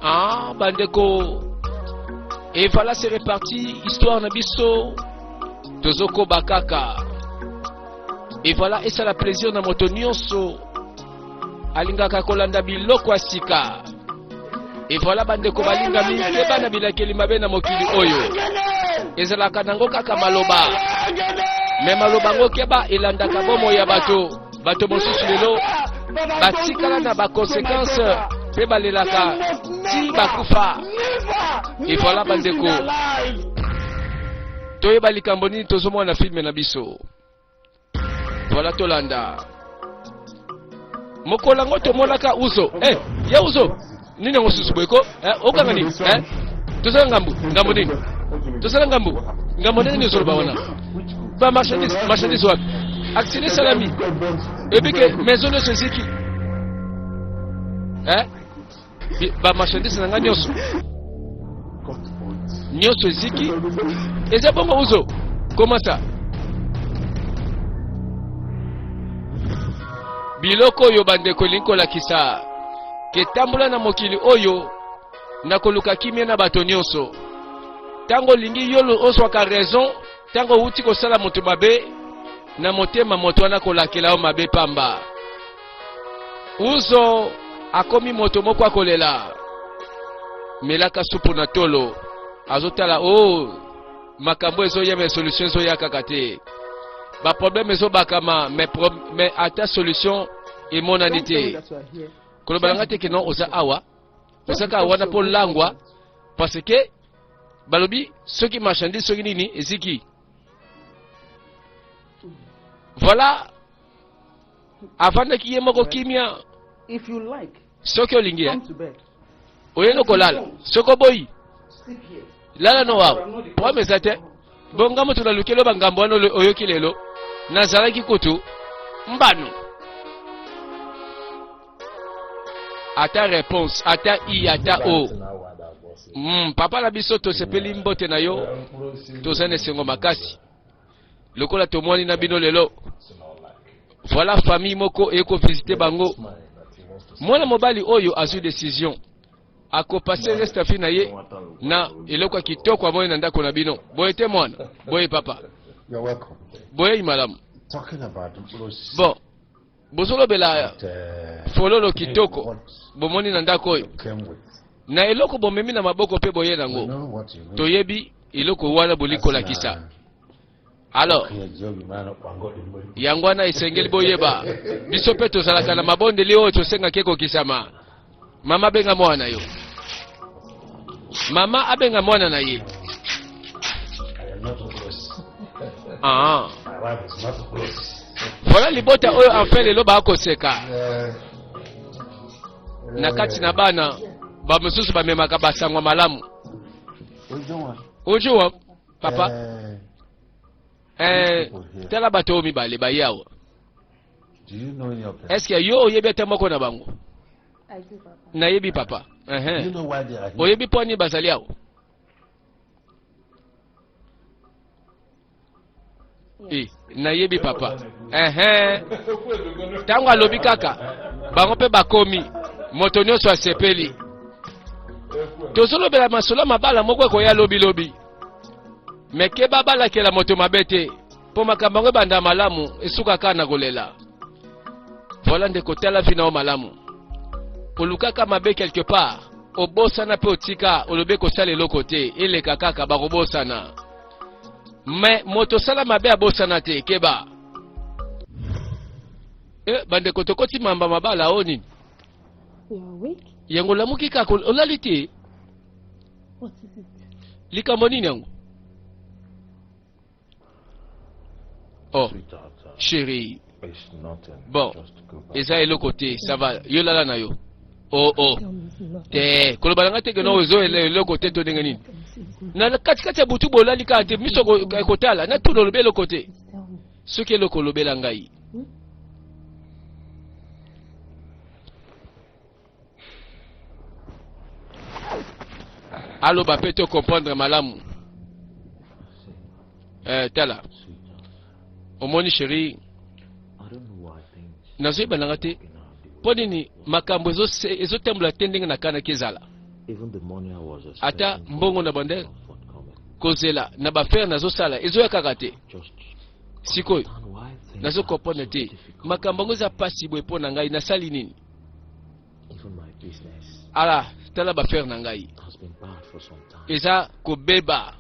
Ah, bandeko, et voilà, c'est reparti, histoire na biso tozokoba kaka. Et voilà, esala plaisir na moto nyonso alingaka kolanda biloko ya sika. Et voilà, bandeko balingami, keba na bilakeli mabe na mokili oyo. Ezalaka nango kaka maloba, me maloba yango keba elandaka bomoi ya bato. Bato mosusu lelo batikala na baconsequence mpe balelaka ti bakufa. Et voilà, bandeko, toyeba likambo nini tozomona na filme na biso. Voilà, tolanda mokolo yango tomonaka uzo. Eh, ya uzo nini yango susu boye ko? Eh, okanga nini? Eh, tozala ngambu ngambo nini? Tozala ngambu ngambo ndenge nini ozoloba wana? Ba marchandise, marchandise wapi? Accident esalami, ebike maison nyonso eziki. Eh, ba marchandise na ngai nyonso nyonso eziki. Eza bongo uzo, comment ça? Biloko oyo, bandeko, elingi kolakisa ke tambola na mokili oyo na koluka kimia na bato nyonso. Ntango olingi yo ozwaka raison, ntango outi kosala moto mabe na motema, moto wana kolakela yo mabe pamba. Uzo akomi moto moko akolela, melaka supu na tolo, azotala o oh, makambo ezoya me solution ezoya kaka te, baproblème ezobakama me, pro, me ata solution emonani te. Koloba na ngai te ke non, oza awa, oza kaka wana mpo langwa, parce que balobi soki marchandise soki nini eziki. Voilà, avandaki ye moko kimia. If you like, Soki olingi, come to bed. Oyeni kolala, soki oboyi, Sleep here. Lala no awa, problème eza te. Bonga moto nalukeli yo bangambo wana oyoki lelo nazalaki kutu mbano, ata réponse, ata i, ata o. Papa na biso, tosepeli mbote na yo, toza na esengo makasi lokola tomwani na bino lelo. Voilà, famille moko ekovisite bango. Mwana mobali oyo azwi décision akopase reste fi na ye na eloko ya kitoko amoni na ndako na bino. Boye te mwana? Boye papa. You're welcome. Boyei malamu. Talking about mkpụrụ Bon, bozolobela fololo kitoko what bomoni na ndako oyo you came with. Na eloko bomemi na maboko mpe boye We nango. know what you mean. Toyebi eloko wana bolingi kolakisa. Alors, yango wana esengeli boyeba, biso mpe tozalaka na mabondeli oyo tosengaki ekokisama. Mama, abenga mwana yo. Mama abenga mwana na ye. Ah. Voilà, libota oyo enfin lelo bakoseka na kati na bana bamosusu bamemaka basangwa malamu. Ojua papa, tala bato oyo mibale baye awa. Est-ce yo oyebi ata moko na bango? I do, Papa. Nayebi papa. Uh-huh. Oyebi mpo nini bazali awa? Yes. Eh, nayebi papa. Ehe. Ntango alobi kaka, bango mpe bakomi, moto nyonso asepeli. Tozolobela masolo ya mabala moko ekoya lobilobi, me keba balakela moto mabe te, mpo makambo yango ebanda malamu, esuka kaka na kolela. Voilà ndeko, tala vi na yo malamu. Olukaka mabe quelque part, obosana mpe otika, olobi ekosala eloko te, eleka kaka, bakobosana. Me moto osala mabe abosana te, keba. E, bandeko, tokoti mamba mabala o nini? You're awake? Yango olamuki kaka, olali te? What is it? Likambo nini yango? Oh chéri, bon, eza eloko te, ça va, yo lala na yo. Oh, Tell me it's nothing. Te koloba na ngai te ke no, ezo eloko te to ndenge nini? Tell me it's nothing. Na katikati ya butu bolali kaka te, miso ekotala na tuna, olobi eloko te. Just tell me. Soki eloko, olobela ngai. Aloba mpe to comprendre malamu. Tala, omoni chéri, nazoyeba nanga te mpo nini makambo ezotambola te ndenge nakanaki ezala. Ata mbongo na bande kozela na bafere nazosala ezoya kaka te. Sikoyo nazo comprendre te makambo yango eza pasi boye mpo na ngai, nasali nini? Ala, tala bafere na ngai eza kobeba,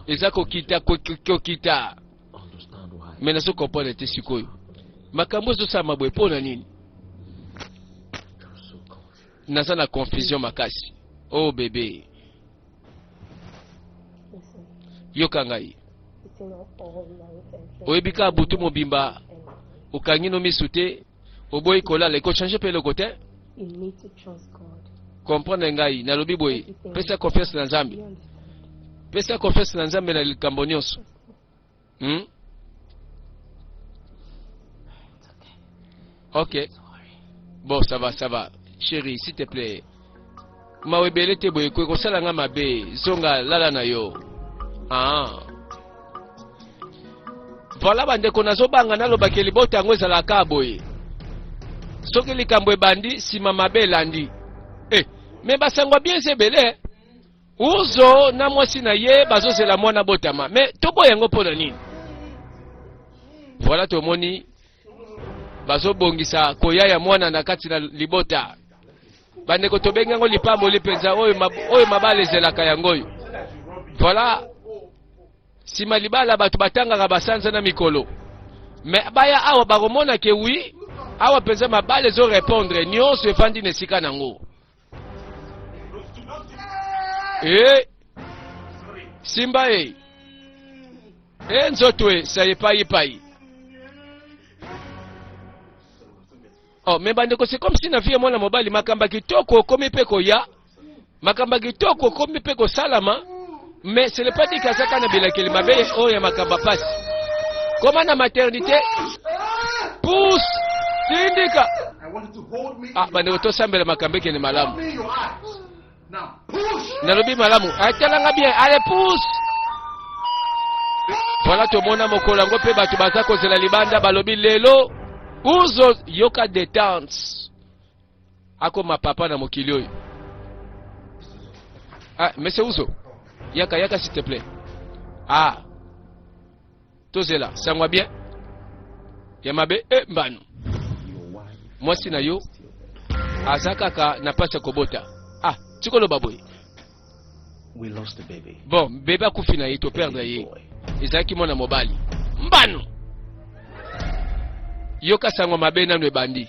eza kokita kokita, me nazo comprendre te sikoyo makambo ezosalama boye mpo na nini? Naza na confusion makasi. Oh bebe, yoka ngai, oyebi kaka butu mobimba okangi no misu te, oboyi kolala, ekochange mpe eloko te. Comprendre ngai, nalobi boye, pesa confiance na Nzambe, pesa confiance na Nzambe na likambo nyonso. Ok, bon, ça va, ça va, chérie, s'il te plaît. Mawa ebele te boye, ekoki kosala nga mabe. Zonga lala na yo. Ah. Voilà bandeko, nazobanga nalobaki libota yango ezalaka boye. Soki likambo ebandi, nsima mabe elandi. Eh, me basango bien eza ebele. Uzo na mwasi na ye bazozela mwana botama, me toboya yango mpo na nini? Voilà, tomoni bazobongisa koya ya mwana na kati na libota. Bandeko, tobengi yango lipamboli mpenza oyo, oyo mabala ezelaka yango oyo. Voilà, nsima libala bato batangaka basanza na mikolo, me baya awa bakomona ke wi, awa mpenza mabala ezorepondre nyonso, efandi na esika nango. E simba e e nzoto e sa epayipayi. Oh, me bandeko, c'est comme si na vie ya mwana mobali makambo ya kitoko okomi mpe koya, makambo ya kitoko okomi mpe kosalama, mais ce n'est pas dit qu'azaka na bilakeli mabe oyo ya makambo ya pasi. Koma na maternité, pousse, tindika. Ah, bandeko, tosambela makambo ekende malamu. Nalobi malamu, atalanga bien, allez, pousse. Voilà, tomona mokolo yango mpe bato baza kozela libanda, balobi lelo Uzo yoka détente, akoma papa na mokili oyo. Ah, monsieur Uzo, yaka yaka, s'il te plaît. Ah, tozela sangwa bien ya mabe. E mbano, mwasi na yo aza kaka na pasi ya kobota. Ah, tikoloba boye. We lost the baby. Bon, bebe akufi na ye, toperdre ye, ezalaki mwana mobali. Mbano, yoka sango mabe nano ebandi.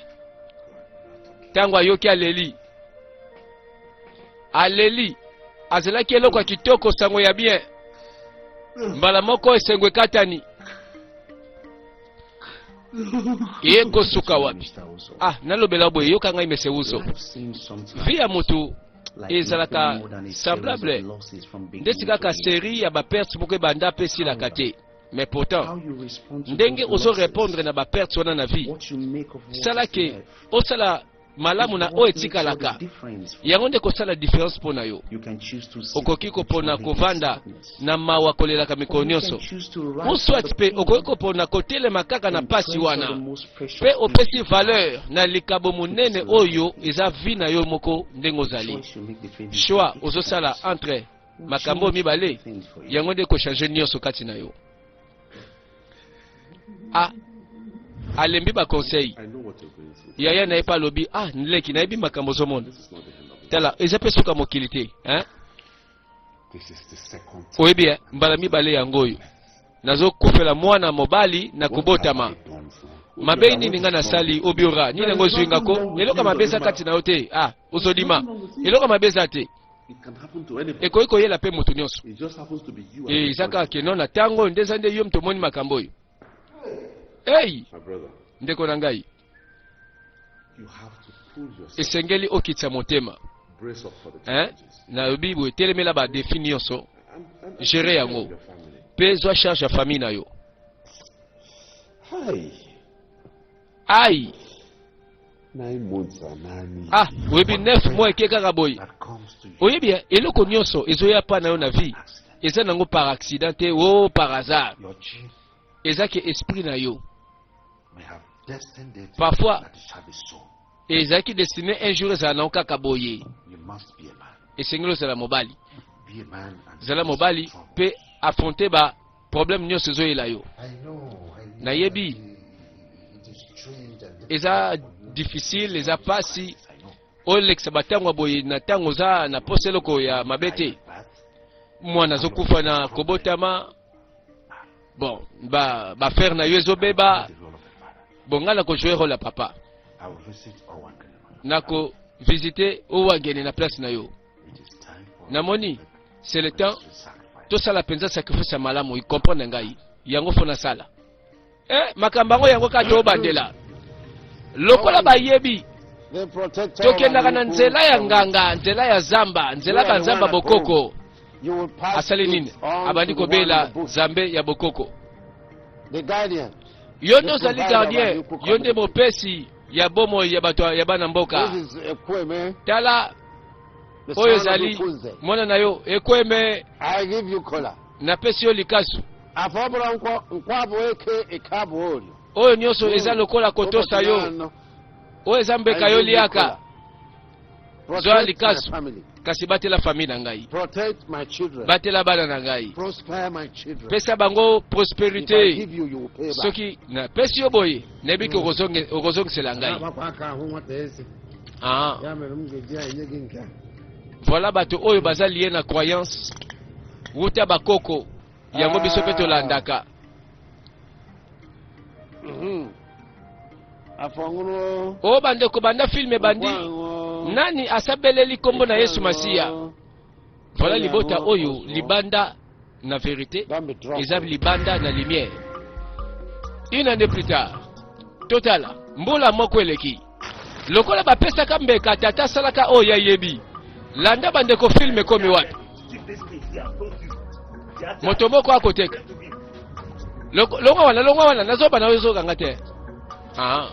Ntango ayoki, aleli, aleli. Azelaki eloko ya kitoko, sango ya bien, mbala moko esengo ekatani. Ye kosuka wapi? Ah, nalobela boye, yoka ngai, mese Uzo, vie ya motu ezalaka semblable ndeti kaka série ya baperte moko ebanda mpe esilaka te. Mais pourtant, ndenge ozorépondre na baperte wana na vie, sala ke osala malamu na oyo etikalaka, yango nde kosala différence mpo na yo. Okoki kopona kovanda na mawa, kolelaka mikolo nyonso, ou soit mpe okoki kopona kotelema kaka na pasi wana mpe opesi valeur na likabo monene oyo eza vie na yo moko ndenge ozali. Choix ozosala entre makambo oyo mibale, yango nde kochange nyonso kati na yo. Ah, alembi baconseil yaya na ye mpe alobi: ah leki, nayebi makambo ozomona, tala, eza mpe suka mokili te, hein? Oyebi eh, mbala mibale yango oyo nazokufela mwana mobali na kobotama. Mabe nini ngai nasali? Obiora, nini yango ezwi ngako? Eloko mabe eza kati na yo te. Ah, ozodima, eloko mabe eza te, ekoki koyela mpe moto nyonso. Eza kaka keno na ntango oyo nde eza nde yo moto omoni makambo oyo. Ei ndeko na ngai, esengeli okitisa motema, hein? Nalobi boye, telemela badéfis nyonso, gérer yango mpe zwa charge ya famille na yo. Ai, ah, oyebi, 9 mois eke kaka boye. Oyebi, eloko nyonso ezoya pa na yo na vie eza nango par accident te o par hasard. Eza ke esprit na yo parfois ezalaki destiné un jour ezala nango kaka boye. Esengeli ozala mobali. Be a man and Zala face mobali trouble. mpe affronte ba problème nyonso ezoyela yo. I know, I know Nayebi. that it is strange and difficult Eza for you. difficile, eza pasi I know. olekisa batango ya boye na ntango oza na posa eloko ya mabe te. I birth, Mwana azokufa na kobotama, bon ba bafere na yo ezobeba. the role of a father. Bon, ngai nakojoue role ya papa, I will visit Owangene. nakovisite Owangene na place na yo. It is time for Namoni c'est le temps to sacrifice. tosala mpenza sacrifice ya malamu. Icomprendre ngai yango, fo nasala eh, makambo yango yango kaka toobandela lokola bayebi. The protector Tokendaka na of nzela ya nganga, nzela ya zamba, nzela banzamba bokoko. You will pass Asali it nini? on Abandi to the one kobela in the bush. Nzambe ya bokoko. The guardian. Yo nde ozali gardien, yo nde mopesi ya bomoi ya bato ya bana mboka. This is Ekweme, Tala the oyo son of ezali Ikunze. mwana na yo Ekweme. I give you kola. Napesi yo likasu. Afọbụrụ nkwọ nkwọ abụọ eke eke abụọ orie. Oyo nyonso eza lokola kotosa yo. Ụbọchị na-anọ, Oyo eza mbeka I yo give you liaka. kola. Zwa Protect my likasu. family. Kasi batela famille na ngai. Protect my children. Batela bana na ngai. Prosper my children. Pesa bango If I prospérité. give you, you will pay back. Soki napesi yo boye, nayebi ke okozongisela ngai. Na-agbakwa aka ahụ nwata eze. Ah. Ya mere m ga-eji enye gị nke a. Voilà bato oyo baza lié na croyance wuta bakoko yango, biso mpe tolandaka. Afọ ṅụrụ. Oyo bandeko, banda film ebandi, Nkwọ aṅụ. nani asabeleli nkombo na Yesu Masiya? Voilà libota oyo libanda na vérité, Don't be drunk. eza libanda na lumière. Une année plus tard, totala mbula moko eleki lokola bapesaka mbeka, tata asalaka oyo ayebi. Landa bandeko, film ekomi wapi? Moto moko akoteka. Longwa wana, longwa wana, nazoba na oyo ezokanga te. Ah.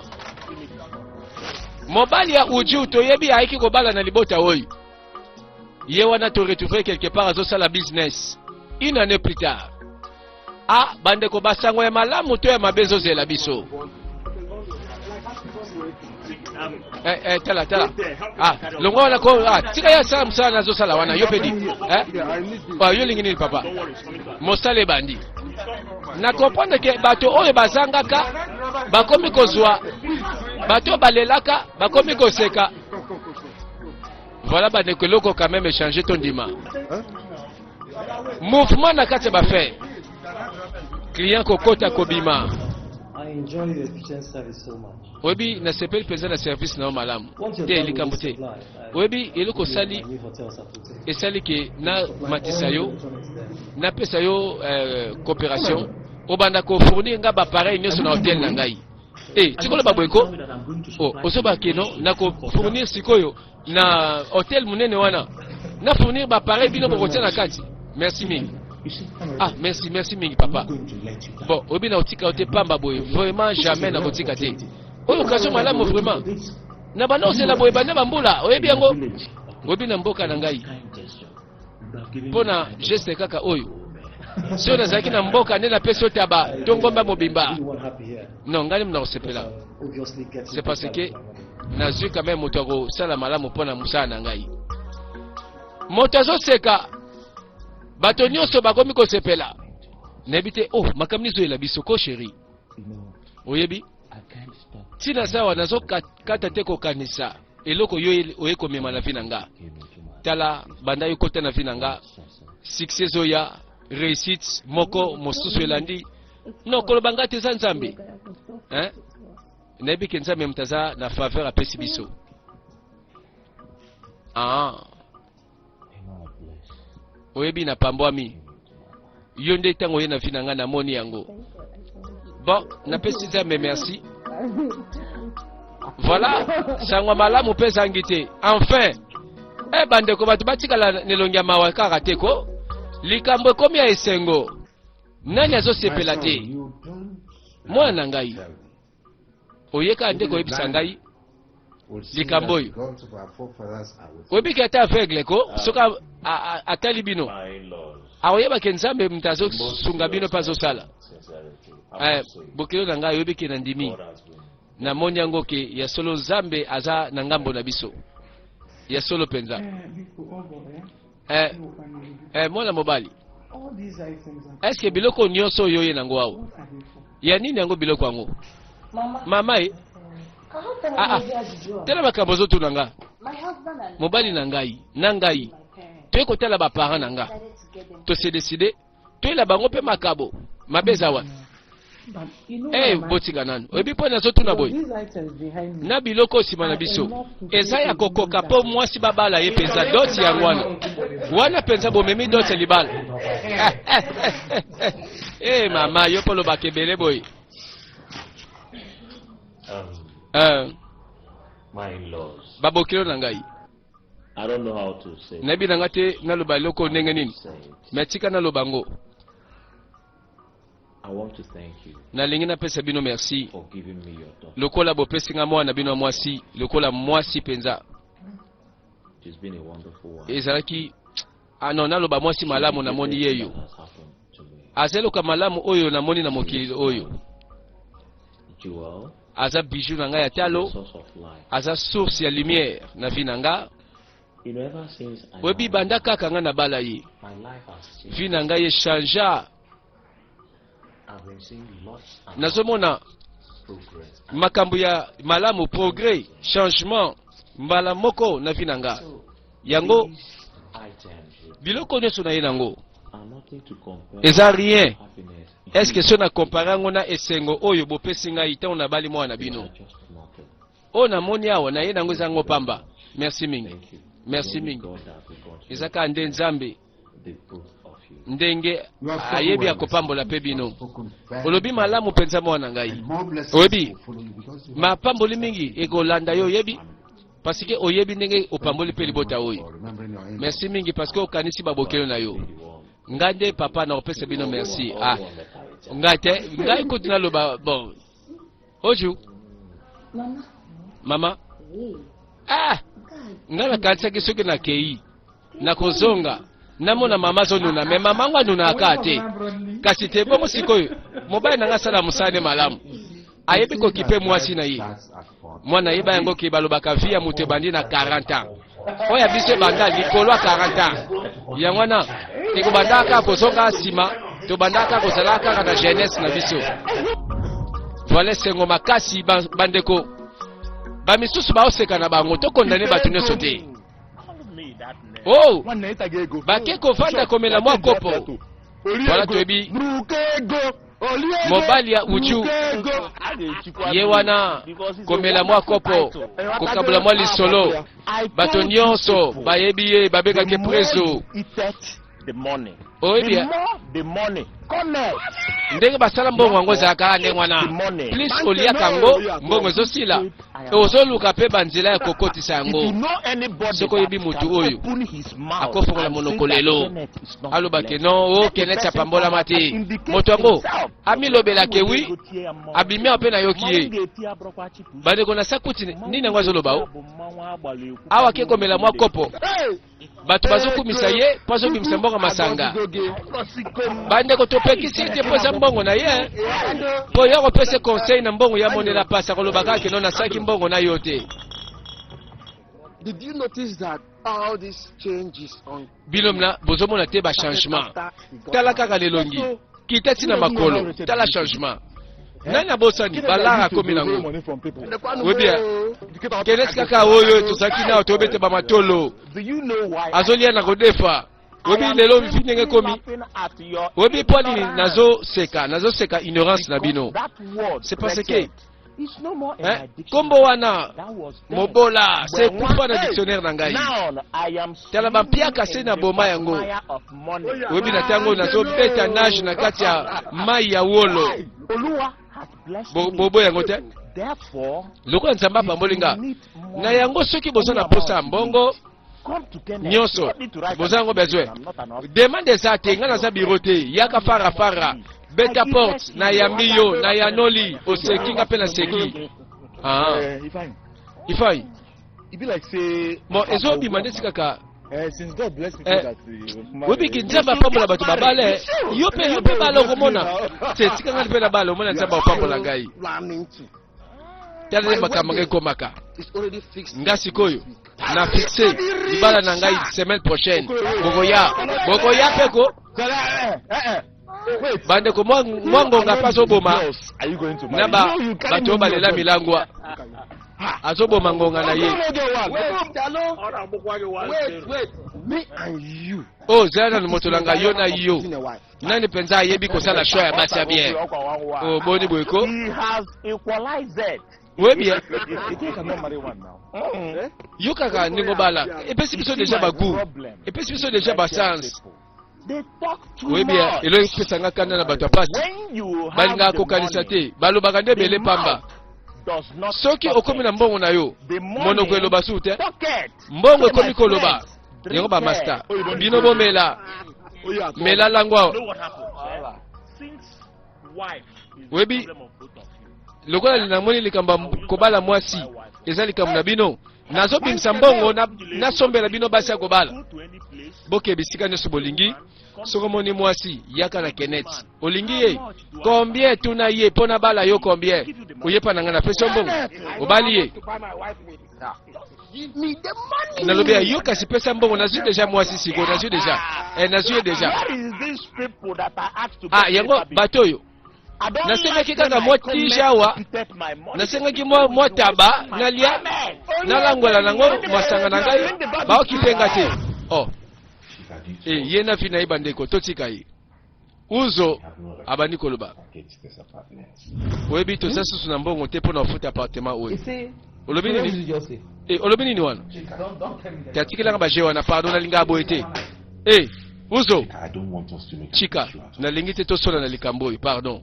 Mobali ya Uju toyebi ayaki kobala na libota oyo, ye wana toretrouve quelque part azosala business. Une année plus tard, ah bandeko, basango ya malamu to ya mabe ezozela biso. Eh, eh, tala tala, ah, longwa wana ko. Ah, tika ye asala mosala nazosala wana. Yo mpe di, eh? Ah, yo olingi nini papa? Mosala ebandi na comprendre ke bato oyo bazangaka bakomi kozwa, bato oyo balelaka bakomi koseka. Voilà bandeko, eloko quand même échange, tondima mouvement na kati ya baaffaires, client kokota kobima. I enjoy your efficient service so much. Oyebi, nasepeli mpenza na service na yo malamu te. Likambo te, oyebi eloko osali esali ke namatisa yo, napesa yo coopération, obanda kofournir nga baappareil nyonso na hotel na ngai. E tikolo baboye ko oh, ozoba keno nakofournir sikoyo na hotel monene wana, na fournir baappareil bino bokotia na kati. Merci mingi. Ah, merci, merci mingi papa. Bon, oyebi, na kotika yo te pamba boye, vraiment jamais nakotika te. Oyo occasion malamu vraiment na banda ozela boye banda bambula. Oyebi yango, oyebi na mboka na ngai, mpo na geste kaka oyo, soki nazalaki na mboka nde napesi yo taba to ngomba mobimba. Non, ngai na kosepela, c'est parce que nazwi quand même moto akosala malamu mpo na mosala na ngai. Moto azoseka, bato nyonso bakomi kosepela. Nayebi te, oh, makambo nizoyela biso ko. Chéri, oyebi ntina sawa nazokata te kokanisa eloko yo oye komema na vie na nga. Tala, banda yo kota na vie na nga, succès ezoya, réussite moko mosusu elandi. Non, koloba nga te, eza Nzambe, hein? Nayebi ke Nzambe moto aza na faveur apesi biso. Ah, oyebi, napambwami yo nde ntango oye na vie na ngai, namoni yango. Bon, napesi Nzambe merci. Voilà, sango malamu mpe ezangi te. Enfin e bandeko, bato batikala na elongi ya mawa kaka te ko likambo ekomi ya esengo. Nani azosepela te? Mwana na ngai, oyeka nde koyebisa ngai likambo oyo. Oyebiki ata aveugle ko soki atali bino, akoyebake Nzambe moto azosunga bino mpe azosala. Bokelo na ngai, oyebiki na ndimi, namoni yango ke ya solo Nzambe aza na ngambo na biso. Ya solo mpenza. Eh, eh, mwana mobali, eske biloko nyonso oyo oye nango awa ya nini yango? Biloko yango, mama e, ah, ah. Tala makambo ozotuna nga. Mobali na ngai na ngai toye kotala baparent na nga, tose décider toyela bango mpe makabo. Mabe eza wapi? Eh, botika nanu. Oyebi mpo nazotuna boye, na biloko nsima na biso eza ya kokoka mpo mwasi babala ye mpenza. Dot yango wana wana mpenza bomemi dot ya libala. Eh, mama, yo mpo olobaka ebele boye. Babokilo na ngai, nayebi na nga te naloba eloko ndenge nini, mais tika naloba ngo. Nalingi napesa bino merci lokola bopesi nga mwana bino ya mwasi lokola mwasi mpenza. Ezalaki, ah non, naloba mwasi malamu. Namoni ye yo aza eloka malamu oyo namoni na mokili oyo. Aza bijou na ngai ya talo, aza source ya lumière na vie na nga. Oyebi, banda kaka ngai nabala ye, vie na ngai echangea. Nazomona makambo ya malamu, progrès, changement mbala moko na vie na nga. Yango biloko nyonso na ye nango eza rien. Est-ce so na comparer yango na esengo oyo bopesi ngai ntango nabali mwana na bino, oyo namoni awa na ye nango eza yango pamba. Merci mingi, merci mingi. Eza kaka nde Nzambe ndenge ayebi akopambola mpe bino. Olobi malamu mpenza, mwana ngai. Oyebi, mapamboli mingi ekolanda yo. Oyebi, parce que oyebi ndenge opamboli mpe libota oyo. Merci mingi parce que okanisi babokelo na yo. Ngai nde papa na kopesa bino merci. Ah, ngai te, ngai kutu naloba bon oju. Mama, ah, ngai nakanisaki soki nakei nakozonga namona mama azonuna, mais mama ngo anunaka te. Kasi te bongo. Sikoyo mobali na ngai asala mosala nde malamu, ayebi kokipe mwasi na ye. Mwana ayeba yango ke balobaka vie ya moto ebandi na 40 ans. Oyo ya biso ebanda likolo ya 40 ans. Yango wana ekobandaka kaka kozonga nsima, tobandaka kaka kozalaka kaka na jeunesse na biso. Voilà, esengo makasi. Bandeko bamisusu baoseka na bango, tokondane bato nyonso te. Oh, bake kovanda komela mwa kopo. Voilà, toyebi mobali ya Uju ye wana komela mwa kopo, kokabola mwa lisolo. Bato nyonso bayebi ye, babengaki Prezo. Oyebi ndenge basala mbongo yango ezalaka kaka ndenge wana. Plus oliaka yango, mbongo ezosila, ozoluka mpe banzela ya kokotisa yango. Soki oyebi motu oyo akofongola monoko lelo alobake non, o Kenneth apambolama te, moto yango amilobelake oui, abimi awa mpe nayoki ye. Bandeko, na sakuti nini yango azoloba o awa ke komela mwa kopo, bato bazokumisa ye mpo azobimisa mbongo masanga. Bandeko, topekisi ete mpo eza mbongo na ye, mpo yo akopesa conseil na mbongo ya monela pasi, akoloba kaka keno nasalaki mbongo na yo te. Did you notice that all these changes on Bino mna bozomona te bachangement? Tala kaka lelongi, kita ntina makolo, tala changement. Nani abosani balara akomi nango? Oyebi Kenneth kaka oyo tozalaki nao, tobete bamatolo, azolia na kodefa. Oyebi lelo vie ndenge ekomi. Oyebi mpo nini nazoseka? Nazoseka ignorance na bino. C'est parce que nkombo wana mobola se kufa na dictionnaire na ngai. Tala bampiaka se na boma yango. Oyebi, na ntango nazobeta nage na kati ya mai ya wolo, bobo yango te. Lokola Nzambe apamboli nga na yango, soki boza na posa ya mbongo nyonso, boza yango besoin, demande eza te. Ngai naza bureau te. Yaka farafara, beta porte, nayambi yo, nayanoli, oseki nga mpe naseki. Ah. Ifai bon, ezobima ndeti kaka oyebiki Nzambe apambola bato babale. Yo mpe, yo mpe bala, okomona te. Tika ngai mpe na bala, omona Nzambe apambola ngai. Tala nde makambo ngai ekomaka nga sikoyo. Na fixe libala na ngai semaine prochaine. Bokoya, bokoya mpe ko. Bandeko, mwa mwa ngonga mpe azoboma na ba bato oyo balela milangwa, azoboma ngonga na ye. Wait, wait. Me and you. Oyo zala nanu moto na ngai, yo na yo, nani mpenza ayebi kosala choix ya basi ya bien? O boni boye ko? He has equalized. Oyebi ya You think I cannot marry one now? Yo kaka ndenge obala epesi biso deja bagout, epesi biso deja basens. They talk too Oyebi ya much. eloko epesanga kanda na bato ya pasi, When you have balingaka the kokanisa money, te, balobaka nde the ebele pamba. mouth does not Soki stop okomi it. na mbongo na yo, The money monoko eloba su te. Pocket. Mbongo So ekomi my koloba. friends, drink Yango bamaster, care. bino bomela mela langwa. You know what happens? Eh? Since wife is the Oyebi, problem of both of you. lokola namoni likambo ya kobala mwasi eza likambo na bino, nazobimisa mbongo nasombela bino basi ya kobala. Go to any place. Boke bisika nyonso bolingi. Soki omoni mwasi, yaka na Kenet. Olingi ye combien? Tuna ye mpo na bala yo combien. Oyepa na ngai, napesi yo mbongo, obali ye. Give me the money. Nalobi ya yo, kasi pesa mbongo. Nazwi deja mwasi sikoyo, nazwi deja, eh, nazwi ye deja. Where is these people that are asked to Ah, get yango paper bill? bato oyo nasengaki kaka mwa tige awa, nasengaki mwa taba nalia, nalangwela nango masanga na ngai, baokipenga te. Oh e, ye na fi na ye. Bandeko, totika ye. Uzo abandi koloba: "Oyebi, toza susu na mbongo te mpo na kofuta appartement oyo." Olobi nini? E, olobi nini wana? Te, atikelanga baje wana. Pardon, nalingaka boye te. E, Uzo, Chika, nalingi te tosola na likambo oyo, pardon.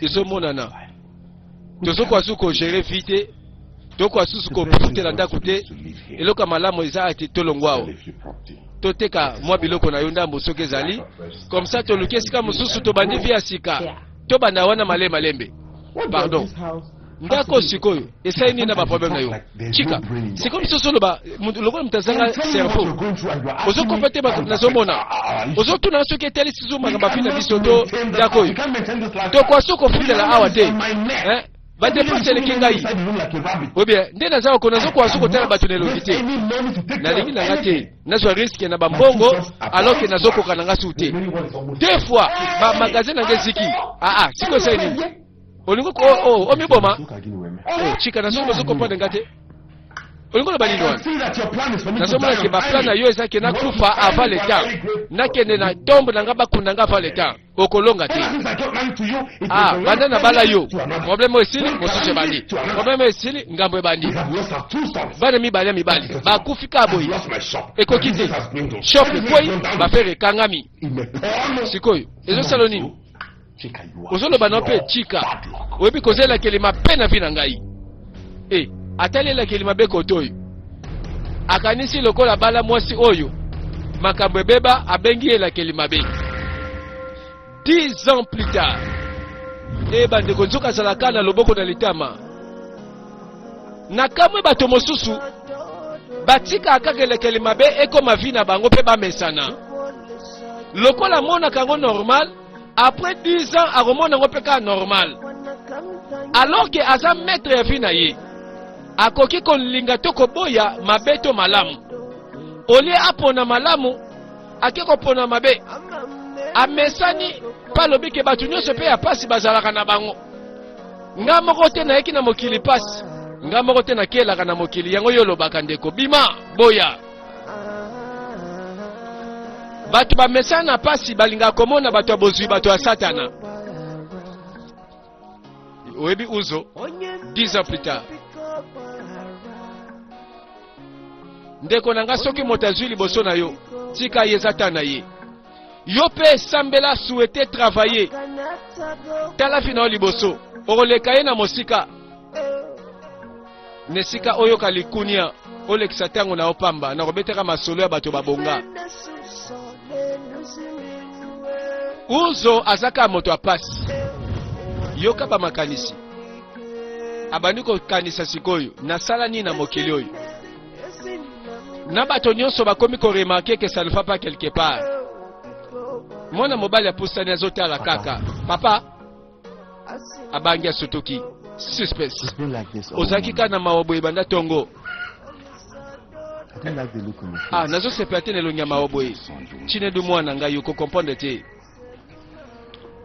Ezomonana tozokoka susu kogérer vie te, tokoka susu kofutela ndako te. Eloko ya malamu eza ete tolongwa awa, toteka mwa biloko na yo ndambo soki ezali comme ça, toluki esika mosusu, tobandi vie ya sika, tobanda wana malembe malembe. Pardon, ndako sikoyo esali nini na baproblème na yo? Chika, sikoyo mosusu oloba lokola moto azanga cerveau. Ozokopa te makambo nazomona. Ozotuna soki etali susu makambo afi na biso to ndako oyo tokoka so kofutela awa te. Eh, badépenses eleki ngai. Obien nde naza koko, nazokoka so kotala bato na elongi te. Nalingi na nga te nazwa risque na bambongo alors que nazokoka na nga su te. Deux fois bamagasin na nga eziki. Aa, sikoyo esali nini? Olingi omiboma? Oh, Chika, nazokomprendre nga te. Olingi oloba nini wana? Nazomona ke baplan na yo eza ke nakufa avant le temps, nakende na tombe na nga, bakunda nga avant le temps. Okolonga te. Ah, banda na bala yo, problème oyo esili, mosusu ebandi, problème oyo esili, ngambo ebandi. Bana mibale ya mibali bakufi ka boye, ekoki te. Shop ekwei, bafere ekangami. Sikoyo ezosala nini? Ozoloba na mpe. Chika, oyebi kozelakeli mabe na vie na ngai. E, atali elakeli mabe kote oyo, akanisi lokola bala mwasi oyo makambo ebeba, abengi ye elakeli mabe. 10 ans plus tard, e bandeko, nzoka azalaka na loboko na litama. Na kamwe, bato mosusu batikaka kaka elekeli mabe ekoma vie na bango mpe bamesana lokola amonaka yango normal. Après 10 ans, akomona yango mpe kaka normal, alors ke aza maître ya vie na ye, akoki kolinga to koboya, mabe to malamu. Olie apona malamu, ake kopona mabe. Amesani mpe alobi ke bato nyonso mpe ya pasi bazalaka na bango, nga moko te nayeki na mokili pasi, nga moko te nakelaka na mokili yango. Yo olobaka, ndeko, bima boya. Bato bamesana na pasi balingaka komona bato ya bozwi bato ya Satana. Oyebi, Uzo, 10 ans plus tard, ndeko na nga, soki moto azwi liboso na yo, tika ye, eza ta na ye. Yo mpe esambela, souhaite, travailler, tala fi na yo liboso, okoleka ye na mosika. Na esika oyoka likunia, olekisa ntango na yo pamba na kobetaka masolo ya bato babonga. Uzo aza kaka moto ya pasi. Yoka bamakanisi abandi kokanisa sikoyo: nasala nini na mokili oyo? Na bato nyonso bakomi koremarquer ke ça ne va pas quelque part. Mwana mobali apusani, azotala kaka papa, abangi, asutuki. Suspense. Ozalaki kaka na mawa boye banda ntongo. I don't like the look on your face. Ah, nazosepela te na elongi ya mawa boye. Chinedu mwana ngai, okokomprendre te.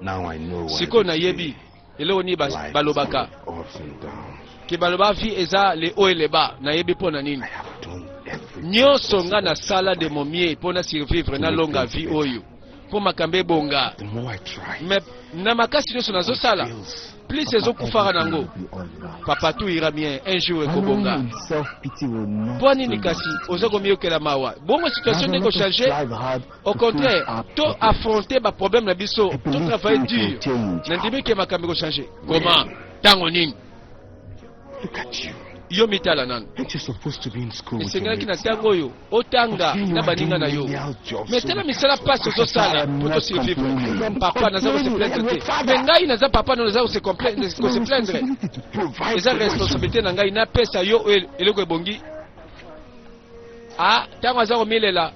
Now I know why Sikoyo they say nayebi eloko nini life is balobaka full of ups and downs. ke baloba vie eza le haut et le bas. Nayebi mpo na nini. I have done everything Nyonso nga possible. nasala de mon mieux mpo na survivre, nalonga vie oyo mpo makambo ebonga. The more I try, Me na makasi nyonso nazosala, fails. plus Papa, ezokufaka everything nango. will be all right. Papa, tout ira bien un jour, ekobonga. Wallowing in self-pity will not Mpo nini change kasi the oza situation. komiyokela mawa bongo? Situation Rather, nde let us ekochange. strive hard Au to contraire, face our to problems. affronter baproblème na biso, I to believe travailler things will dur. change. Nandimi ke makambo ekochange. Comment? Ntango nini? Look at you. Yo mitala nanu. Aren't you supposed to be in school with your Esengelaki na mates? ntango oyo otanga But here you na are baninga doing na yo. menial jobs Me so tala we misala can mpasi survive. ozosala I am po not tosurvivre. complaining. Papa, naza kose plaindre te, me ngai naza papa no, naza kose It's my kose plaindre. responsibility to provide Eza for my children. responsabilité na ngai napesa yo oyo eloko ebongi. A ntango aza komilela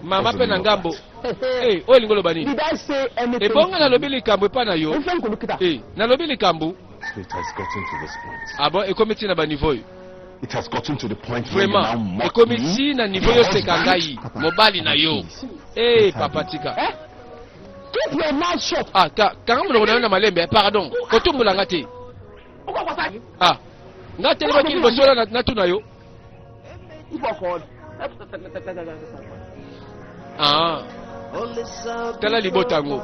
mama mpe na ngambo. Eh, oyo elingi oloba nini? Did I say anything? Ebonga nalobi likambo epa na yo? Ifeanyi Kolukita. Eh, nalobi likambo? So it has gotten to this point. Abo ekomi ntina baniveau oyo. It has gotten to the point where you now Vraiment, mock ekomi me, ntina niveau your yo oseka husband. ngai Papa, mobali na papa, yo. please. Eh, papa, tika. Eh? Keep your mouth shut. Ah, kanga monoko na yo na malembe. Eh, pardon, kotumbola nga te. Ah, nga telemaki liboso wana natuna yo. Ah, tala libota yango.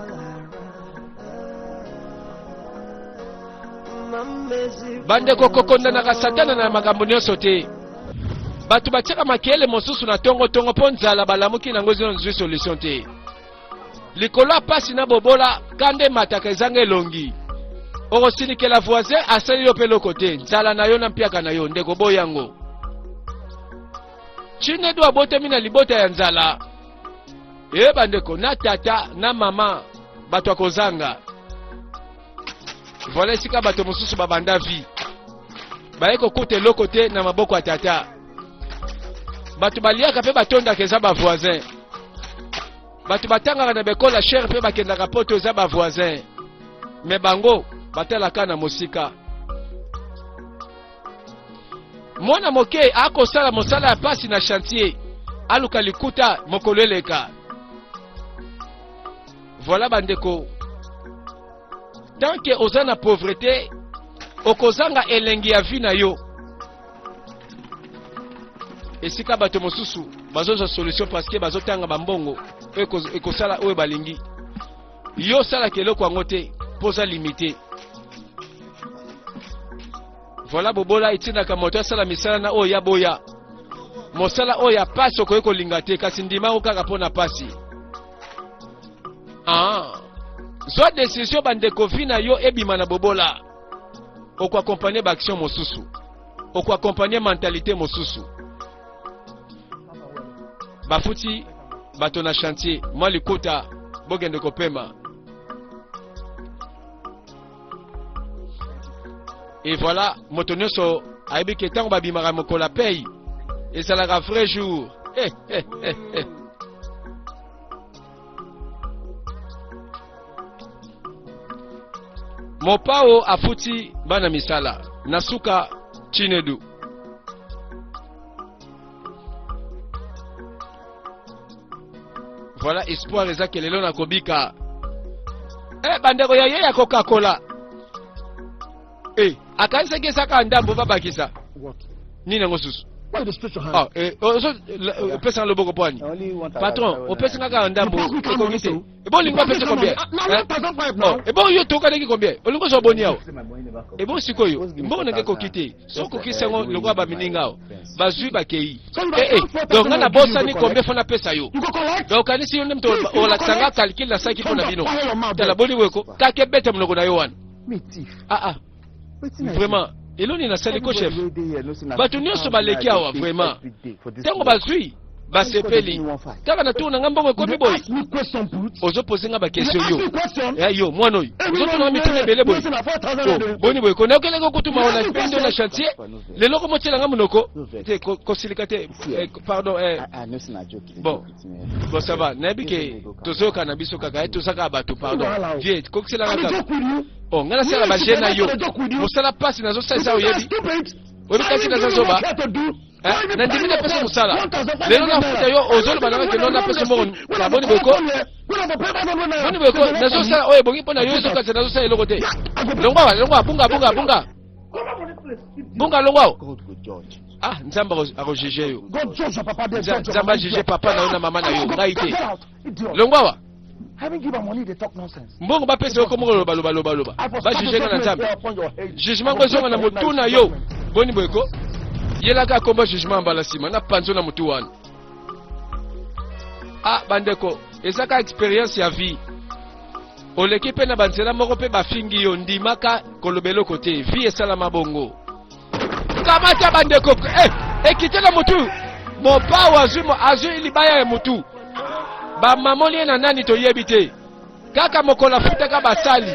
Bandeko, kokondanaka Satana na makambo nyonso te. Bato batiaka makele mosusu na tongotongo mpo nzala balamuki nango ezwi solution te. Likolo ya pasi na bobola, kanda emataka ezanga elongi. Okosilikela voisin asali yo mpe eloko te. Nzala na yo na mpiaka na yo, ndeko, boyango. Chinedu abotami na libota ya nzala. E bandeko, na tata na mama bato akozanga. Voilà esika bato mosusu babanda vie, baye kokuta eloko te na maboko ya tata. Bato baliaka mpe batondaka eza bavoisin. Bato batangaka na bekola chere mpe bakendaka poto eza bavoisin. Me bango batalaka na mosika. Mwana moke akosala mosala ya pasi na chantier, aluka likuta mokolo eleka. Voilà bandeko, tant que oza na pauvreté, okozanga elengi ya vie na yo. Esika bato mosusu bazozwa solution parce que bazotanga bambongo oyo ekosala oyo balingi, yo osalaka eloko yango te mpo oza limité. Voilà, bobola etindaka moto asala misala na oyo ya boya, mosala oyo ya pasi okoki kolinga te, kasi ndima yango kaka mpo na pasi. Ah, zwa décision bandeko, vie na yo ebima na bobola. Okoaccompagne baaction mosusu, okoaccompagne mentalité mosusu. Bafuti bato na chantier mwa likuta, bokende kopema. Et voilà, moto nyonso ayebi ke ntango babimaka mokolo ya pei ezalaka vrai jour. Eh, eh, eh, eh. Mopao afuti bana misala na suka. Chinedu, voilà, espoir eza ke lelo nakobika. Eh, bandeko ya ye ya kokakola. Eh, akanisaki ezaka ndambo babakisa. What? Nini yango susu? Why you dey stretch your hand? Ah, eh, opesanga loboko po ani? Patron, opesanga kaka ndambo, ekoki te. Ebo olingi apesa combien? Na 1,500 now. Oh, ebo yo tokanaki combien? Olingi ozwa boni awa? Ebo sikoyo mbongo nanga ekoki te. So okokisi yango lokola bamininga awa bazwi bakei. Eh, eh, donc nga nabosani combien fo napesa yo. You go collect. Donc okanisi yo nde moto olakisa nga calcul nasalaki mpo na bino? Tala, boni boyeko kaka ebeta monoko na yo wana. Me thief. Ah ah. Wetin I do? Vraiment, eloni nasali ko chef. Bato nyonso baleki awa, vraiment, ntango bazwi basepeli kaka na tour na nga, mbongo ekomi boye. Ask me question, brute. Ozopose nga baquestion yo? Ask me question. Ya yo mwana oyo ozotuna mituna ebele boye. Oh, boni boye ko nayokelaki okutuma wana mpe na chantier, lelo komotiela nga monoko te. Kosilika te. Eh, pardon, eh. Bon, ça va, nayebi ke tozoyoka na biso kaka ye, toza kaka bato. Pardon vie, kokiselanga kaka. Oh, nga nasala baje na yo mosala mpasi nazosalisa, oyebi, oyebi kasi naza zoba. Eh, nandimi napesa mosala lelo nafuta yo ozoloba nanga keno napesa mbongo baboni boyeko boni boyeko nazosala oyo ebongi mpo na yo ezokatisa nazosala eloko te longwa longwa bunga bunga bunga bunga longwa ah nzambe akojuge yo nzambe ajuge papa na yo na mama na yo ngai te longwa wa mbongo bapesa yo komoko loba loba loba loba bajuge nga na nzambe jugement ngo ezonga na motu na yo boni boye ko yelaka akomba jugement mbala nsima na panzo na motu wana ah bandeko eza ka experience ya vie oleki mpe na banzela moko mpe bafingi yo ndimaka koloba eloko te vie esalama bongo kamata bandeko eh, ekite na motu mopao azwi azwi libaya ya motu bamamoli ye na nani toyebi te kaka mokolo afutaka basali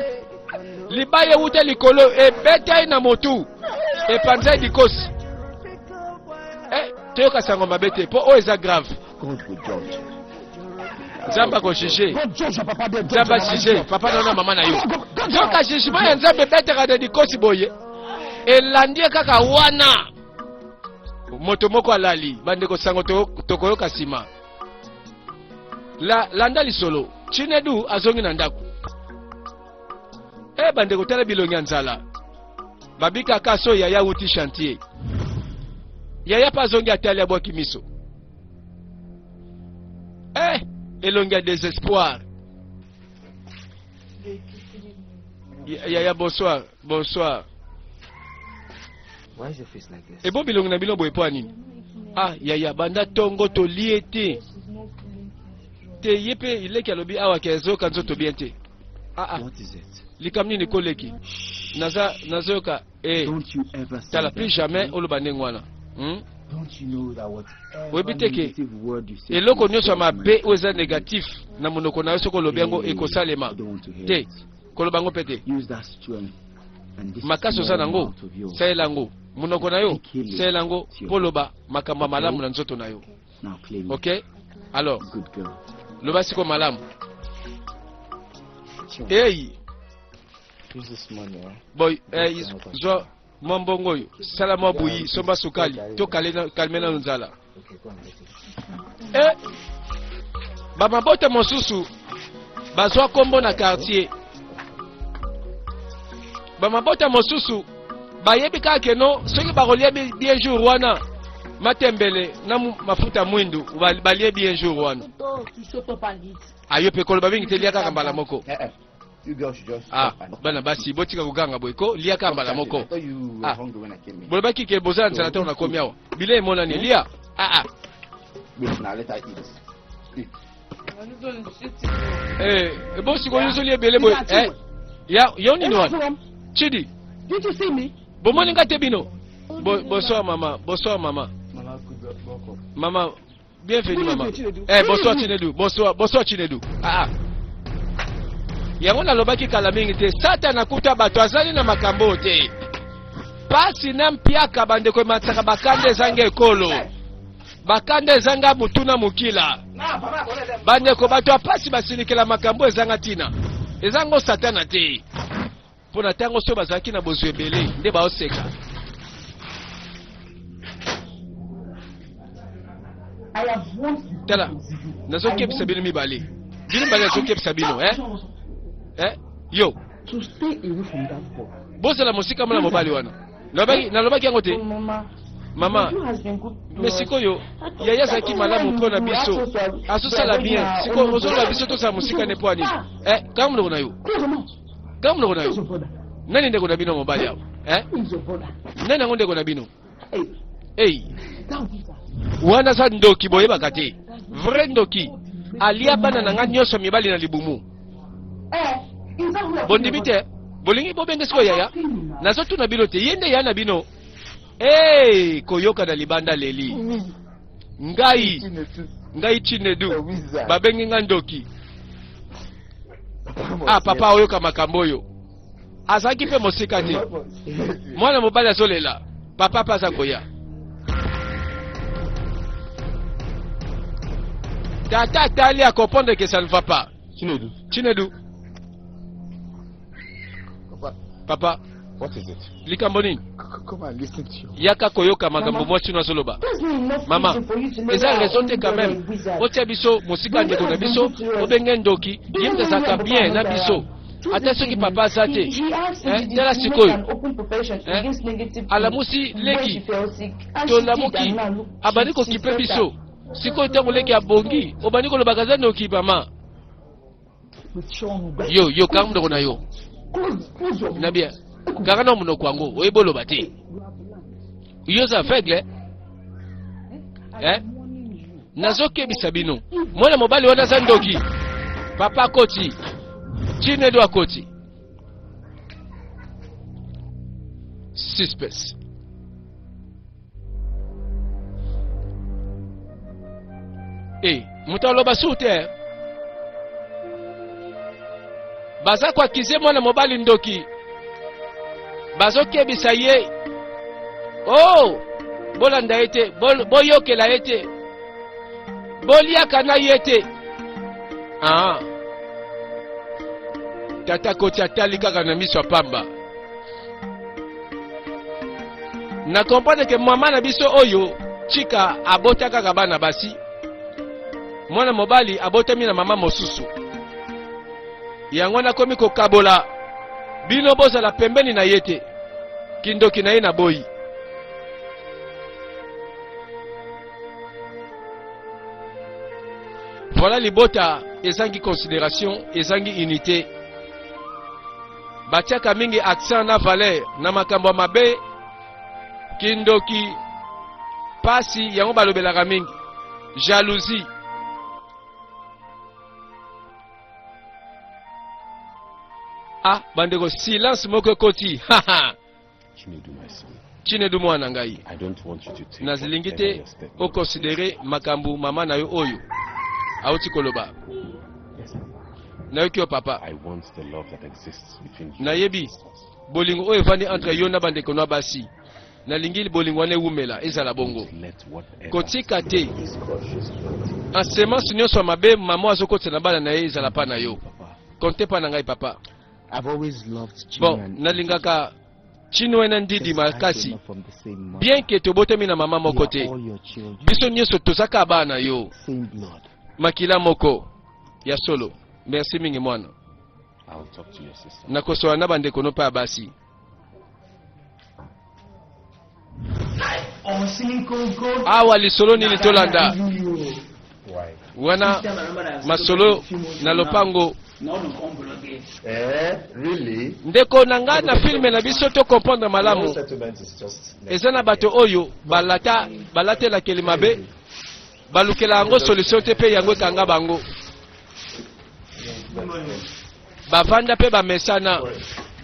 libaya ewuta likolo ebeta ye na motu epanza ye likosi eh, toyoka sango mabe te mpo oyo eza grave nzambe akojuge nzambe ajuge papa na yo na mama na yo yoka jugement ya nzambe ebetaka na likosi boye elandi ye kaka wana moto moko alali bandeko sango tokoyoka nsima la, landa lisolo chinedu azongi na ndako e bandeko tala bilongi ya nzala babikaka so yaya awuti chantier yaya mpe azongi atali abwaki miso eh elongi ya désespoir yaya bonsoir bonsoir Why is your face like this? ebo bilongi na bino boye mpo ya nini ah yaya banda tongo tolie te te ye mpe leki alobi awa ke ezoyoka nzoto bien te ah, ah. What is it? likambo nini koleki naza nazoyoka eh. Don't you ever say tala that, plus jamais okay? oloba ndenge wana hmm? Don't you know that whatever oyebi te ke negative word you say eloko to nyonso ya yourself mabe oyo eza might négatif na monoko na yo soki olobi yango Hey, ekosalema I don't want to hear te it. koloba yango mpe te Use that strength and this makasi oza small nango mouth of yours. salela yango monoko na yo Kill it. salela yango mpo oloba makambo ya malamu na nzoto na yo Now claim it. ok alors Good girl. loba siko malamu ei Use this money, eh? boy eh, zwa mwa mbongo oyo sala mwa buyi somba sukali to kalme nano nzala Okay, go and get it. eh, bamabota mosusu bazwa nkombo na quartier bamabota mosusu bayebi kaka keno soki bakolia bien jour wana matembele na mafuta mwindu balie bien jour wana ayo mpe koloba mingi te lia kaka mbala moko Eh, eh. You girls should just ah stop and bana basi botika koganga boye ko lia kaka mbala I moko thought you were Ah. hungry when I came in. bolobaki ke boza na nzala ntango nakomi awa bilei emonani lia ah ah Wait, now let her eat. Eat. Eh, ebo sikoyo ozoli ebele boye eh, ya yo nini wana chidi Did you see me? bomoni nga te bino Bo, bonsoir mama bonsoir mama Mama, good welcome. mama bienvenue Good mama evening, Chinedu. eh, Good bonsoir evening. chinedu bonsoir bonsoir chinedu ah, ah. yango nalobaki kala mingi te satana akuta bato azali na makambo oyo te pasi na mpiaka bandeko ematisaka bakanda ezanga ekolo bakanda ezanga mutu na mokila bandeko bato ya pasi basilikela makambo ezanga ntina ezango satana te mpo na ntango so bazalaki na bozwi ebele nde baoseka I have warned you. tala nazokebisa bino mibale bino mibale nazokebisa bino eh? Eh? yo To stay away from that boy. bozala mosika mona mobali wana nalobaki nalobaki yango te Mama, mama you has been good to me us. sikoyo yaya azalaki malamu mpo na biso azosala bien sikoyo ozoloba biso tozala mosika ne mpo ya nini eh, kanga monoko na yo Close your mouth. kanga monoko na Who is yo your brother? nani ndeko na bino mobali awa eh? Who is your brother? nani yango ndeko na bino Hey, ei that wizard. wana aza ndoki boyebaka te vrai ndoki alia bana na nga nyonso mibali na libumu Eh, is that who I bondimi te bolingi bobenge sikoyo yaya nazotuna bino te ye nde ya na bino Hey, koyoka na libanda leli ngai Chinedu. ngai chinedu A wizard. babengi nga ndoki Papa must ah papa hear. oyoka makambo oyo azalaki mpe mosika te Papa must hear this. mwana mobali azolela papa mpe aza koya tata atali akomprendre que ça ne va pas Chinedu. chinedu Papa, papa What is it? Likambo nini? Come and listen to you. Yaka koyoka makambo mwasi no azoloba. Mama, eza raison te quand même. Otia biso mosika ndeko na biso, obenge ndoki, ye moto azalaka bien na biso. Ata soki papa aza te. Eh, tala sikoyo. Eh, alamusi leki, tolamuki, abandi kokipe biso. Sikoyo ntango leki abongi, obandi kolobaka aza ndoki mama. Yo, yo kanga monoko na yo. Na bien. Kanga na monoko yango, oyebi oloba te. Yo oza aveugle. Eh? Nazokebisa bino. Mwana mobali wana aza ndoki. Papa akoti. Chinedu akoti. Suspense. Eh, moto aloba su te. Baza koakize mwana mobali ndoki. Bazokebisa ye. Oh, bolanda ye te, boyokela ye te. Boliaka na ye te. Ah. Tata koti atali kaka na miso ya pamba. Na comprendre ke mama na biso oyo Chika abota kaka bana basi, mwana mobali abotami na mama mosusu, yango nakomi kokabola bino, bozala pembeni na ye te, kindoki na ye na boyi. Voilà libota ezangi considération, ezangi unité. Batiaka mingi accent na valeur na makambo ya mabe, kindoki, pasi, yango balobelaka mingi, jalousie. Ah bandeko, silence moko ekoti. Chinedu mwana ngai, nazilingi te okonsidere makambo mama na yo oyo auti koloba. Nayoki yo papa, nayebi bolingo oyo evandi entre yo na bandeko na basi. Nalingi bolingo wana ewumela, ezala bongo. Kotika te en semence nyonso ya mabe mama azokotisa na bana na ye ezala pa na yo. Konte pa na ngai papa. Bon, nalingaka Chinwe na Ndidi makasi, bien que tobotami na mama moko te, biso nyonso tozaka bana yo, makila moko ya solo. Merci mingi mwana. Nakosola na bandeko no mpe ya basi. Awa lisolo nini tolanda wana masolo na lopango? Eh, really? Ndeko na ngai, na filme na biso to comprendre malamu, eza na bato oyo balata balatelakeli mabe, balukela yango solution te, mpe yango ekanga bango, bavanda mpe bamesana.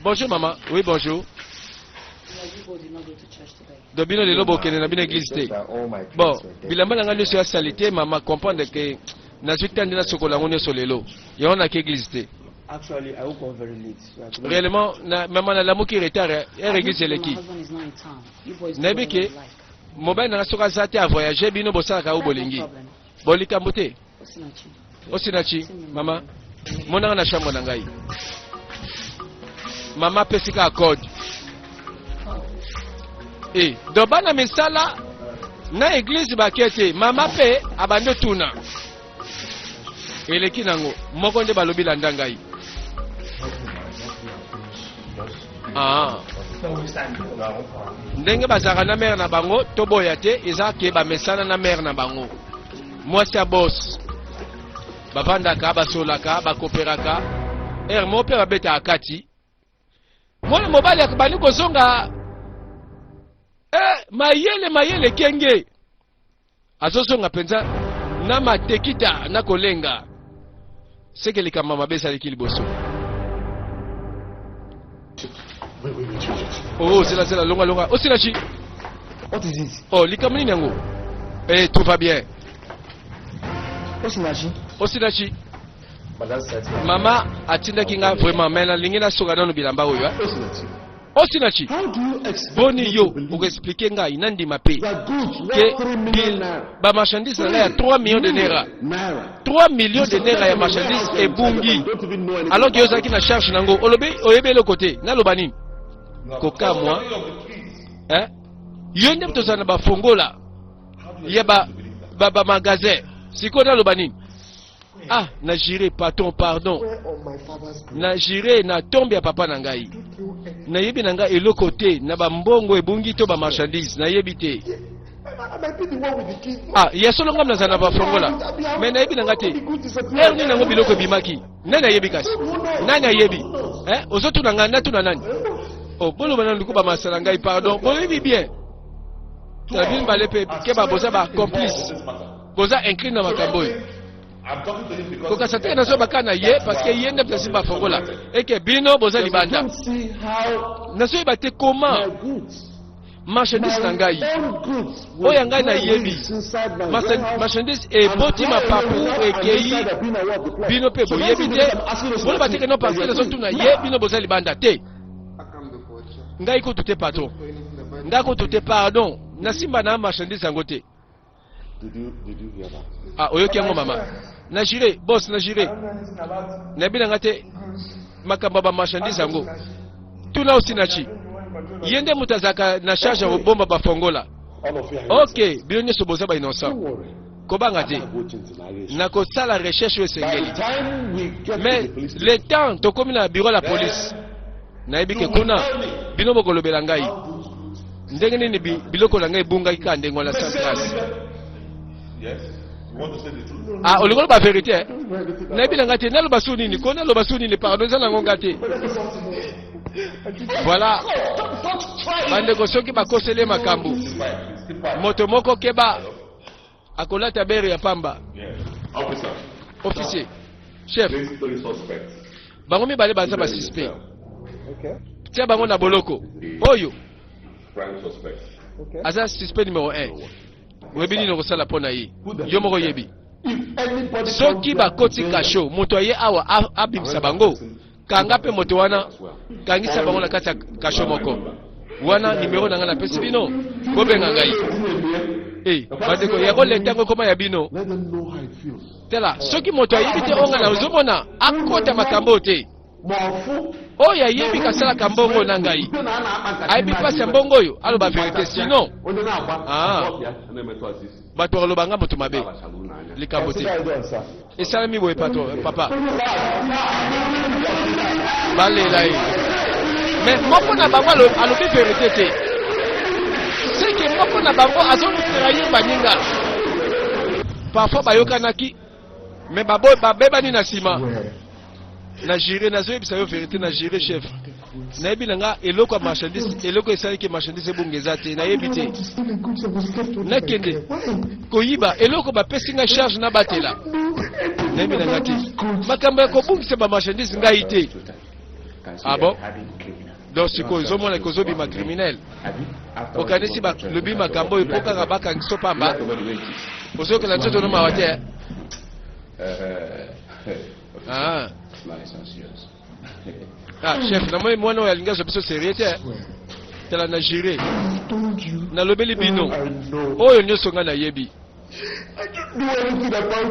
Bonjour mama. Oui, bonjour. Do bino lelo bokende na bino église te? Bon, bilamba na ngai nyonso ya salite mama, comprendre ke nazwi te nde nasokola yango nyonso lelo, yango nake église te. Actually, I woke up very late. So I couldn't. Réellement na mama, nalamuki retard, heure église eleki. Nayebi ke mobali na nga soki aza te, avoyage, bino bosalaka oyo bolingi. Bo likambo te. Osinachi, mama, monanga na chambre na ngai. Mama apesi kaka code e do bana misala na église bake te. Mama mpe abandi otuna eleki nango moko nde balobi landa ngai. Ah. Ndenge bazalaka na mare na bango, toboya te, eza ke bamesana na mare na bango, mwasi ya bos, bavandaka, basolaka, bakoperaka ere moko mpe babetaka kati. Mwana mobali akobandi kozonga eh, mayele mayele kenge azozonga mpenza na matekita na kolenga seke likambo mabe ezalaki liboso. Oh, zela zela, longa longa, Osinachi. What is it? Oh, likambo nini yango? Eh, tout va bien. Osinachi. Osinachi, mama atindaki nga vraiment, mais nalingi nasoka nano bilamba oyo, eh. Osinachi, How do you expect boni me yo to believe okoexplike ngai nandima mpe that goods ke worth 3 million naira, bamarchandise na ngai ya 3 millions de naira, naira, 3 millions de naira ya marchandise ebungi, alors ke yo ozalaki na charge nango, olobi oyebi eloko te? Naloba nini? Kokamwa eh? Yo nde moto ozala na bafongola ya ba ba, ba magasin. Sikoyo naloba nini? Ah, na jure patron, pardon, na jure na tombe ya papa na ngai, nayebi na ngai eloko te na bambongo ebungi to bamarchandise, nayebi te. Ah, ya solo ngai nazala na bafongola, me nayebi na ngai te ere nini yango biloko ebimaki. Nani ayebi kasi? Nani ayebi? Eh, ozotuna ngai, natuna nani? Oh, boloba na luku bamasala ngai, pardon, boyebi bien. Tala bino bale mpe keba, boza ba complice, boza incline na makambo oyo. Kokasa te nazoba kaka na ye parce que ye nde moto asimba fongola eke bino boza libanda. Nazoyeba te comment marchandise na ngai oyo ya ngai nayebi marchandise eboti mapapu ekei, bino mpe boyebi te. Boloba te ke non, parce que nazotuna ye, bino boza libanda te. Ngai kutu te, patron, ngai kutu te, pardon, nasimba na marchandise yango te. Ah, oyoki yango mama? Na jure boss, na jure, nayebi na nga te makambo ya bamarchandise yango. Tuna Osinachi, ye nde moto azalaka na charge ya kobomba bafongola. Ok, bino nyonso boza bainnocent, kobanga te, nakosala recherche oyo esengeli. Mais le temps tokomi na bureau la police, nayebi ke kuna bino bokolobela ngai ndenge nini biloko na ngai ebungaki kaka ndenge wana sans trace. Ah, olingi oloba vérité, eh? Nayebi na ngai te, naloba su nini ko, naloba su nini? Pardon, eza nango nga te. Voilà bandeko, soki bakoseli ye makambo moto moko, keba, akolata bere ya pamba. Officier chef, bango mibale baza basuspect, tia bango na boloko. Oyo aza suspect numéro 1, oyebi nini okosala mpo na ye, yo moko oyebi. Soki bakoti kasho, moto aye awa abimisa bango, kanga mpe moto wana, kangisa bango na kati ya kasho moko wana. Nimero na ngai napesi bino, bobenga ngai. E bandeko, yango leta yango ekoma ya bino. Tala, soki moto ayebi te onga na ozomona akota makambo oyo te. Oyo ayebi kasalaka mbongo na ngai, ayebi mpasi ya mbongo oyo, aloba vérité, sinon ah, bato bakoloba nga moto mabe. Likambo te esalemi boye, patron, papa, balela ye, mais moko na bango alobi vérité te. Seke moko na bango azotrahir baninga. Parfois bayokanaki, mais babebani na nsima. Na jure, nazoyebisa yo vérité, na jure chef, nayebi na nga eloko ya marchandise, eloko esalaki marchandise ebonga eza te, nayebi te. Nakende koyiba eloko bapesi nga charge nabatela? Nayebi na nga te makambo ya kobungisa bamarchandise, ngai te. Ah bon, donc sikoyo ozomona kozobima criminel, okanisi balobi makambo oyo mpo kaka bakangiso pamba. Ozokela nzoto no mawa te. Ah. Ah, chef, namoni mwana oyo alingi azwa biso sérieux te. Tala, na jure, nalobeli bino oyo nyonso ngai nayebi.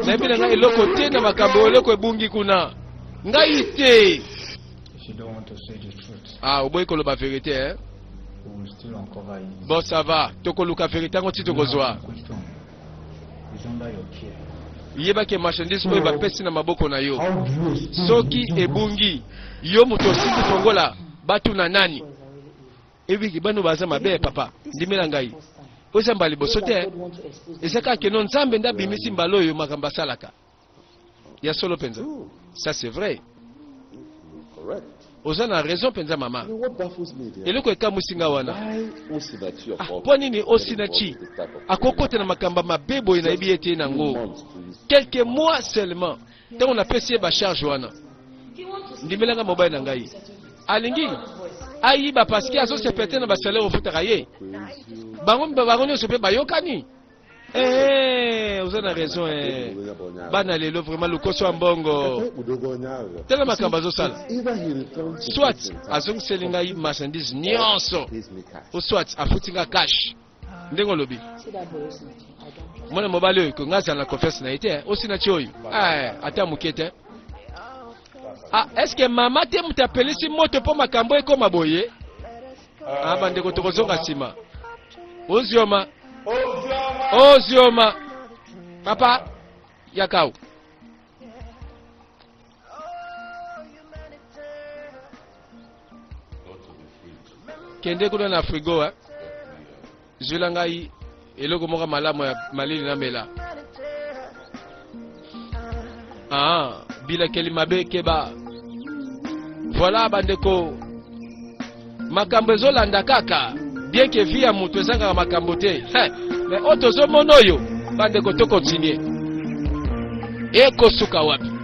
Nayebi na ngai eloko te na makambo eloko ebungi kuna, ngai te. Ah, oboyi koloba vérité, eh? Bon, ça va, tokoluka vérité yango ti tokozwa. Yebaki marchandise oyo bapesi na maboko na yo, soki ebungi, yo moto osimbi fongola, batuna nani? Ebiki bano baza mabe. Papa, ndimela ngai, oyo eza mbala liboso te. Eza kaka keno Nzambe nde abimisi mbala oyo makambo asalaka ya solo mpenza. Ça c'est vrai, oza na raison mpenza mama. Eloko ekamwisi nga wana, mpo nini Osinachi akokota na makambo mabe boye? Nayebi ye te nango quelques mois seulement ntango napesi ye bacharge wana. Ndimelanga mobali na ngai, alingi ayiba parce que azosepela te na basalaire ofutaka ye. Bango bango nyonso mpe bayokani. Eh, oza na raison eh. Bana lelo vraiment, lokoso ya mbongo, tala makambo azosala. Soit azongiseli ngai marchandise nyonso, o soit afuti nga cash ndenge olobi. Mwana mobali oyo, ko ngai azala na confiance na ye te. Osinachi oyo, ata moke te. Ah, est ce que mama te moto apelisi moto mpo makambo ekoma boye? Ah, bandeko, tokozonga nsima. Ozioma, ozioma, papa yakao. Kende kuna na frigo, eh? Zwela ngai eloko moko malamu ya malili namela. Ah, bilakeli mabe, keba. Voilà bandeko, makambo ezolanda kaka, bien que vie ya moto ezangaka makambo te, mais oyo tozomona oyo, bandeko, tokontinue, ekosuka wapi?